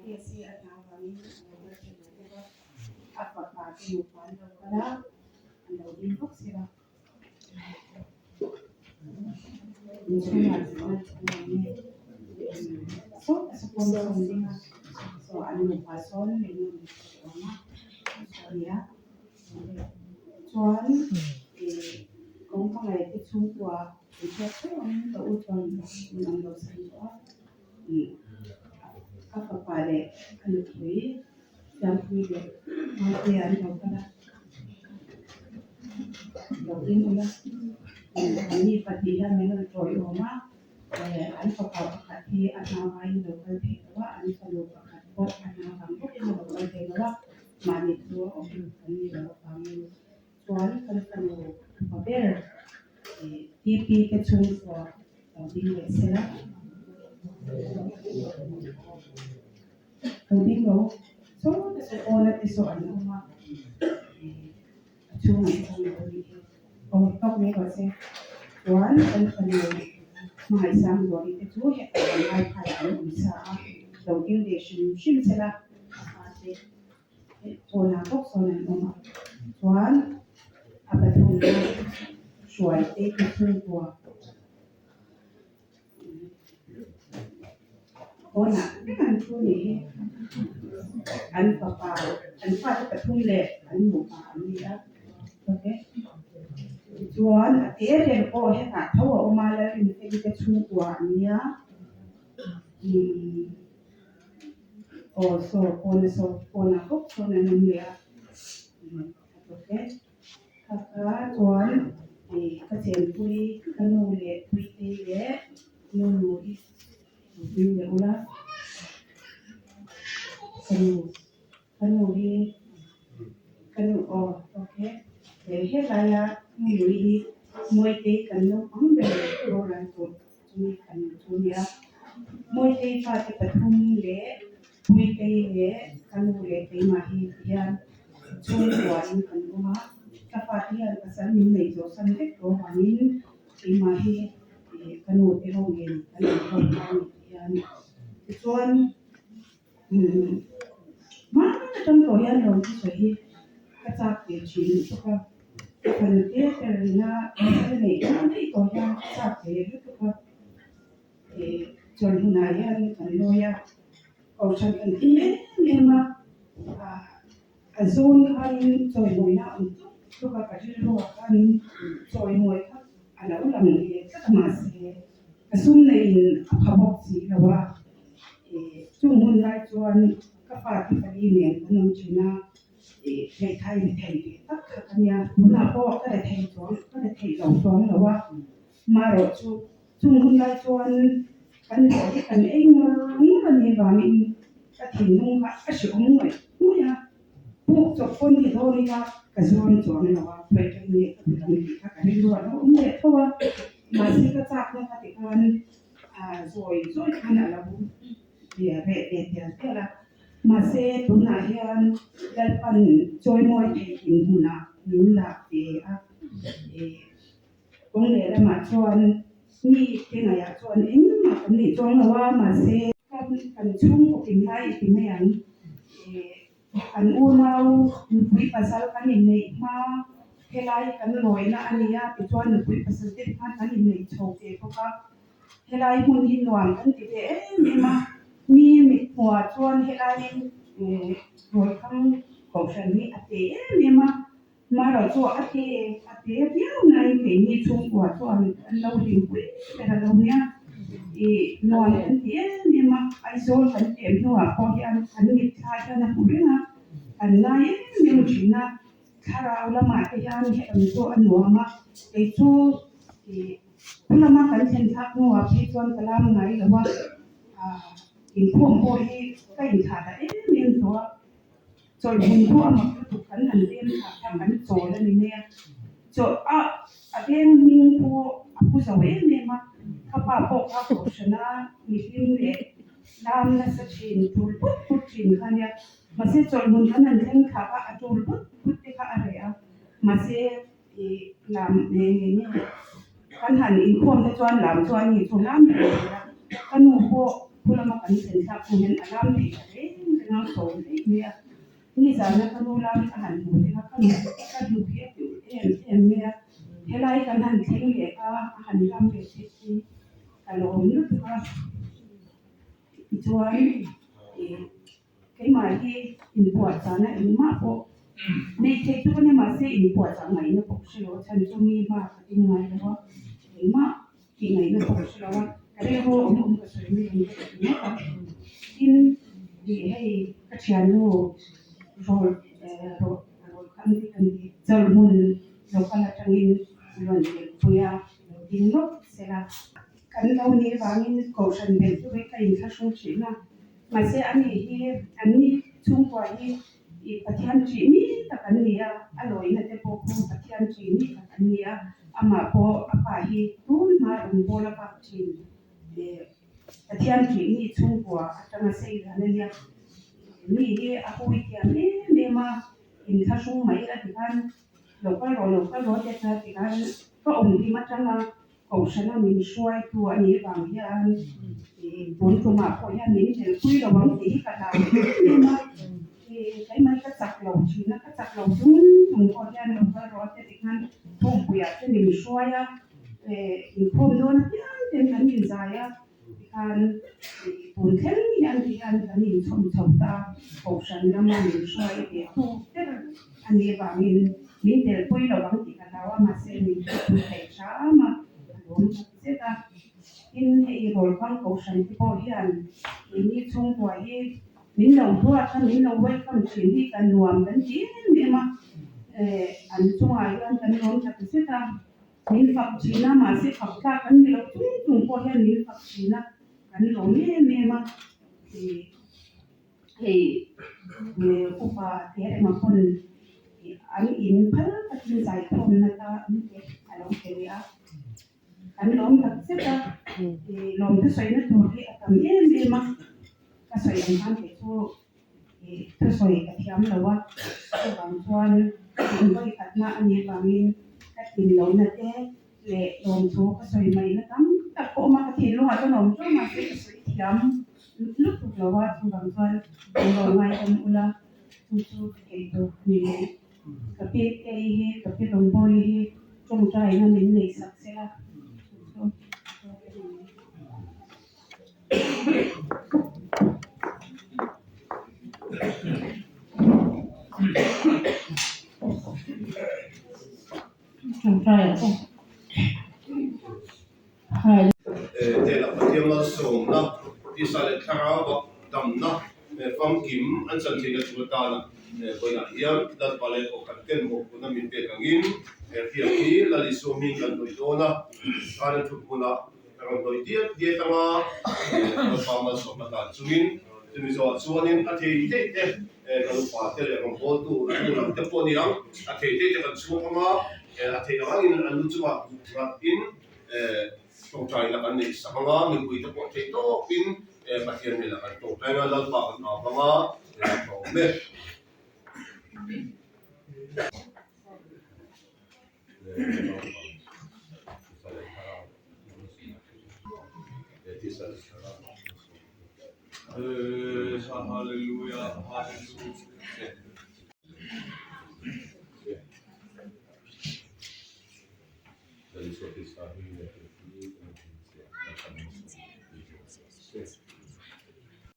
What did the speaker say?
KC a hna vangin a lo kal thei lo bawk a, a fapa te nupa an lo kal a, an lo ding bawk si a. Inchhungah chuan an awm nge saw saw pawn sawn ding a, saw an nupa sawn eng nge maw a awm a, saw a nia. Chuan ih kawngka ngaih te chhungkua inhriat theuh angin ka u chuan min awm lo san tawh a, ih ka fapa leh a nupui Siampui leh Mate an lo kal a, lo ding ula ih anni pahnih hian min rawn tawiawm a, eh an fapa pakhat hi a hna vaiin lo kal thei lo a, an fanu pakhat pawh a hna vang bawkin a lo kal thei lo a. Mahni chu a awm kan ni loh avangin chuan kan fanu upa ber ih TP te chhungkua lo ding leh se la. Lo ding lo saw te saw pawna te saw an awm a ih a chhung an chhung lo anih hi aw tawk mai rawh se. Chuan kan fanu hmangaihsang zuali te chu hetah an laikhaiah an awm sa a lo ding ve hrim hrim se la. A pa te pawnah bawk sawn an awm a, chuan a pathumna hruai te hi chhungkua pawnah vek an thu ni hi an fapa an fate pathum leh an nupa an ni a okay tichuan a te ber pawh hetah tho a awm a Lalrinfeli te chhungkua an nia umm. Aw saw pawna saw pawnah bawk sawn an awm leh a a tawp e kha kha chuan ih ka chenpui ka nu leh puitei leh nu nu hi lo ding leh ula ka nu ka nu hi ka nu aw okay helaia nu nui hi Mawitei kan naupang ber boral tawh. Chumi kan chu a nia. Mawitei fate pathum leh Puitei leh ka nu leh keimah hi ti hian chhungkua in kan awm a, ka fate hian pasal min nei zawh san vek tawh avangin keimah hi ih ka nu te ho nen kan inkhawm ta a ni ti hian. Tichuan umm hma atang tawh hian lawm thusawi hi ka chak ve thin lutuk a. Ka fanu te ber ina pasal neih dawn daih tawh hian ka chak ve lutuk a, ih chawlhmunah hian kan lawi a, kohhran kan thim em em a, ah a zawn khanin chawimawina a awm tuk tuk a, ka rilruah khanin chawimawi kha a lo lang ve tlat a mahse ka sum neihin a pha bawk si lo a, ih chung hun lai chuan ka fate pali nen kan awm thin a. Hmeithai ni thei ve tak kha ka nia, tunah pawh ka re thei chuang ka re thei lo chuang lo a, marawh chu chung hun lai chuan kan hlawh hi kan ei ngawr ngawr a nih vangin ka thinlung kha a hrehawm ngawih ngawih a, puk chawp pawn ti dawn ila ka zuam chuang lo a, khawi ṭang nge ka hmu ang tih kha ka rilru a lo awm leh tho a, mahse ka chakna kha tikhan zawi zawi khan a lo reh ve tial tial a. Mahse, tunah hian Lalpan chawimawi thei inhmunah min lah ve a. Kawng leh lamah chuan mi te ngaihah chuan engmah kan nih chuang lo a, mahse, kan chhungkaw kim lai i ti mai ang. Kan unau nupui pasal kan inneih hma helai kan lawina a ni a, tichuan nupui pasal te khan kan inneih chho ve bawk a. Helai hmun hi nuam kan ti ve em em a, mi mithmuhah chuan helai Rawlthang kohhran hi a te em em a, marawh chu a te a te viau nain keini chhungkua chuan an lo hlimpui ber a lo nia, ih nuam kan ti em em a, Aizawl kan pem hnuah pawh hian kan mitthla hian a hmu reng a, kan ngai em em thin a, thlarau lamah te hian helam chu a nuam a, kei chu ih. Thu lama kan thlen thlak hnuah phei chuan ka lam ngai lo a, aah inkhawm pawh hi ka inthlah ta em em tawh a, chawlhhmun pawh a mak lutuk kan han veng thlak kha kan chawl a ni mai a, chaw a a veng hming pawh a pu zo em em a, ka pa pawh kha kohhrana mihlim leh lam nasa thin tul put put thin kha nia, mahse chawlhhmun kan han thleng thlak a, a tul put put te kha a reh a, mahse. Ih lam nge nge nge kan han inkhawm te chuan lam chuan ni chu lam reng mai a, ka nu pawh thu lama kan thlen thlak hnu hian a lam theih ta reng ngang chho daih mai a. Nizana ka nu lam ka han hmu te kha ka nu ka hnuk hi a ti ulh em em mai a. Helai kan han thleng leh a, a han ram leh theih hi ka lawm lutuk a. Tichuan ih keimah hi inpuahchahna engmah pawh nei thei chu ka ni mahse inpuahchah ngaihna pawh ka hre lo a chhan chu mi hma ka ding ngai lo a engmah tih ngaihna pawh ka hre lo a ka rilru awm awm ka sawi mai ang ka ti ngawt a tin ih hei ka thiannu rawl eh rawl rawl kha an ti kan ti chawlhhmun local atangin rawn telpui a lo ding lawk sela. Kan lo nih vangin kohhran belh chu ka inthlahrung thin a, mahse ani hi anni chhungkua hi ih Pathian ṭih mi tak an ni a, a lawina te pawh khu Pathian ṭih mi tak an ni a, amah pawh a pa hi tun hma rawn bawl a bak ṭhin ih Pathian ṭih mi chhungkua atanga sei dan a nia, mi hi a hui thiam em em a, inthlahrung mai a ti khan lo kal rawh lo kal rawh te kha ti khan ka awm hlim atanga Kohhrana min hruaitu a nih vang hian tun tumah pawh hian min telpui lo ang tih hi ka hlau em em a, keimah hi ka chak lo thin a, ka chak lo chung chung pawh hian lo kal rawh a ti khan thawmpuiah te min hruai a, inkhawm dawn apiang ten kan inzai a, tikhan tun thleng hian ti hian kan inchhawm chho ta a, Kohhran lama min hruai ve tu ber a nih vangin min telpui lo ang tih ka hlau a, mahse min telpui thei hram a, a lawm tak zet a. Tin, hei Rawlhang Kohhran te pawh hian keini chhungkua hi min lo duat a, min lo welcome thin hi ka nuam kan ti em em a, an chungah hian kan lawm tak zet a, min fak thin a, mahse fak tlak an ni lo chung chung pawh hian min fak thin a, kan lawm em em a. Hei upa te emaw pawn an in phal takin zaikhawmna ta an te a lo pe leh a, kan lawm tak zet a, lawm thusawina tur hi a tam em em a, ka sawi ang khan kei chu thusawi ka thiam lo a, chuvang chuan invawi khatna a nih avangin ka tlin lohna te leh lawmthu ka sawi mai na tam tak pawh awm a, ka thinlungah chuan a awm ṭeuh mahse ka sawi thiam lutuk lo a, chuvang chuan min rawn ngaidam ula chu chu ka theih tur a ni mai. Ka pi te hi ka pi rawngbawli hi tawngtaina min neih sak se la chu chu ka ni mai. Hnenah Pathian malsawmna, tisa leh thlarau ah damna famkim an chan theihna chu atana vawiinah hian Lalpa leh Kohhran ten mawhphurhna min pek angin he hriat hi Lal Isua hming kan hnawih dawn a, Khan thut hmunah ka rawn hnawih diat diat anga Lalpa malsawmna hlan chungin chumi zawhah chuanin a thei theih te kan upa te leh rawngbawltu an lam te pawh a ni ang, a thei theih te kan chhuak anga a theih ang angin an lu chungah nghat-in tawngtaina kan neih sak anga mipui te pawh theih tawpin Pathian hnenah kan tawngtai anga Lalpa kan au anga a awm e.